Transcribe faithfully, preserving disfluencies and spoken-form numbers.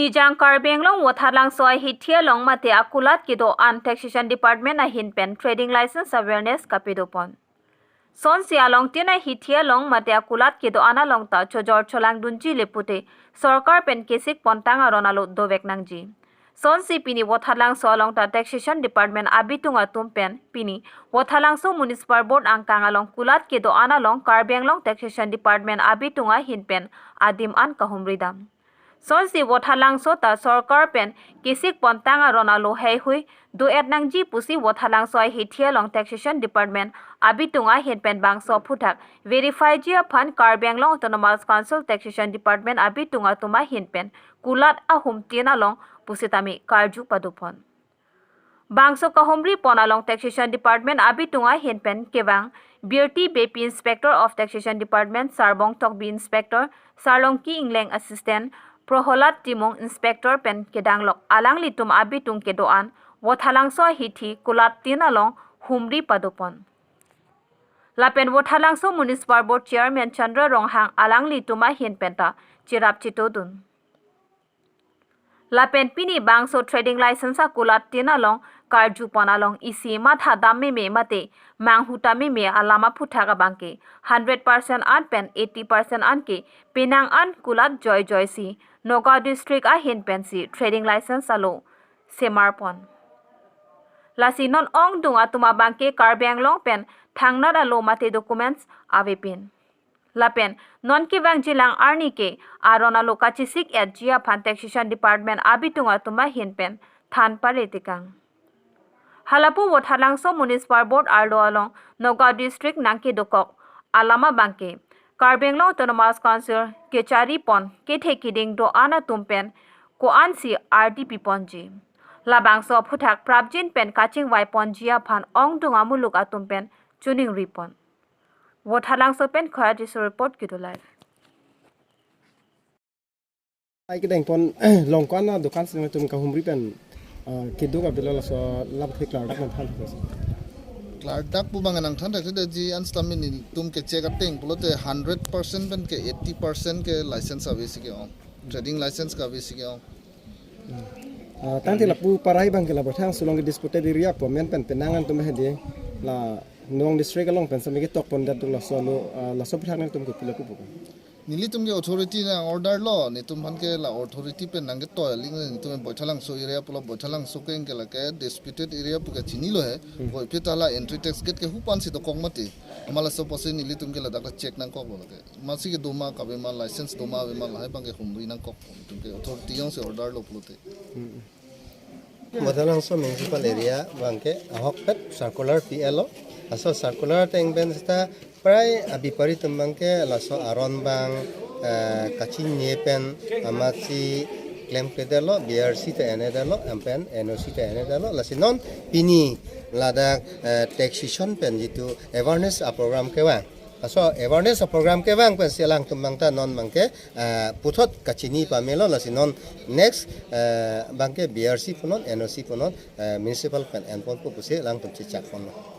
Ejang Karbi Anglong Vothatlangso ahithi along mate akulat kedo-an Taxation Department ahin pen trading license awareness kapadopon. Sonsi along tin ahithi along mate akulat kedo-an along ta chojor cholangdunji le pute sorkar pen kesik pontang aron alo dovek nangji. Sonsi pini Vothatlangso along ta Taxation Department abitung atum pen pini Vothatlangso Municipal Board angkang along kulat kedo-an along Karbi Anglong Taxation Department abitung ahin pen adim an kahumri dam. Sonsi Vothatlangso ta sorkar pen kesik pontang aron alo heihui do-et nangji pusi Vothatlangso ahithi along Taxation Department abitung ahin pen bangso aphuthak verify ji aphan Karbi Anglong Autonomous Council Taxation Department abitung atum ahin pen kulat ahum tin along pusitame karju padopon. Bangso kahumri pon along Taxation Department abitung ahin pen kevang Birti Beypi, Inspector of Taxation Department, Sarbong Tokbi, Inspector, Sarlongki Engleng, Assistant, Proholad Timung, Inspector pen kedanglok alanglitum abitung kedo-an Vothatlangso ahithi kulat tin along humri padopon. Lapen Vothatlangso Municipal Board Chairman Chandra Ronghang alanglitum ahin pen ta cherap chetodun. Lapen pini bangso trading license akulat tin along karju pon along isi matha dam meme mate manghu ta meme alam aphuthak abangke hundred percent an pen eighty percent an ke penang an kulat joijoi si Nagaon District ahin pensi trading license alo semar pon. Lasi non ongdung atum abangke Karbi Anglong pen thangnat alo mate documents avepin. Lapen non kevang jilang arni ke aron alo kachesik-et ji aphan Taxation Department abitung atum ahin pen than pare tekang. Halapu Vothatlangso Municipal Board arlo along Nagaon District nangkedokok alam abangke Karbi Anglong Autonomous Council kechari pon kethe keding do-an atum pen ko-ansi ardi piponji. Labangso aphuthak prapjin pen kachingvai ponji aphan ongdung amuluk atum pen choningri pon. Vothatlangso pen Khoya Tisso report, Kedo Live. Ai kedeng pon long ko-an adukan sing atum kahumri pen, ah, kedo ka bilo laso lap thek klardak nangthan thek. Klardak pu bang nangthan thek de ji an stamina tum ke check ateng pulote hundred percent pen ke eighty percent ke license ave si ke-ong. Trading license ke ave si ke-ong. Ah, tangte lapu parai bangke la Vothatlangso along ke disputed area pu amen pen penang an tum hedi la Nagaon District along pen sami ketok pon dat laso lo, ah, laso aphuthak nangtum kopilo pupo. Nelitum ke authority nang order lo, netum aphan ke la authority pen nangketoi aling netum Vothatlangso area pulo Vothatlangso ke anke lake disputed area pu ke chinilo he. Hmm. Voiphit ta la entry tax gate ke hu-an si dokok mati. Amat laso apotsi nelitum ke ladak check nangkoklo lake. Masi kedo ma kave ma license do ma ave ma lahai bangke humri nangkok. Netum ke authority jongsi order lo pulote. Hmm. Vothatlangso municipal area bangke ahokpet circular P L O. Laso circular ateng pen seta prai abepari atum bangke laso aron bang, eh, kachinine pen amatsi klemkledetlo, B R C ta enedetlo, lapen N O C ta enedetlo. Lasi non pini ladak, eh, taxation pen jitu awareness a program kevang. Laso awareness a program kevang pensi alangtum bang ta non bangke, eh, puthot kachini pamelo, lasi non next, eh, bangke B R C punon, N O C punon, eh, municipal pen enponpo pusi alangtum chechak ponlo.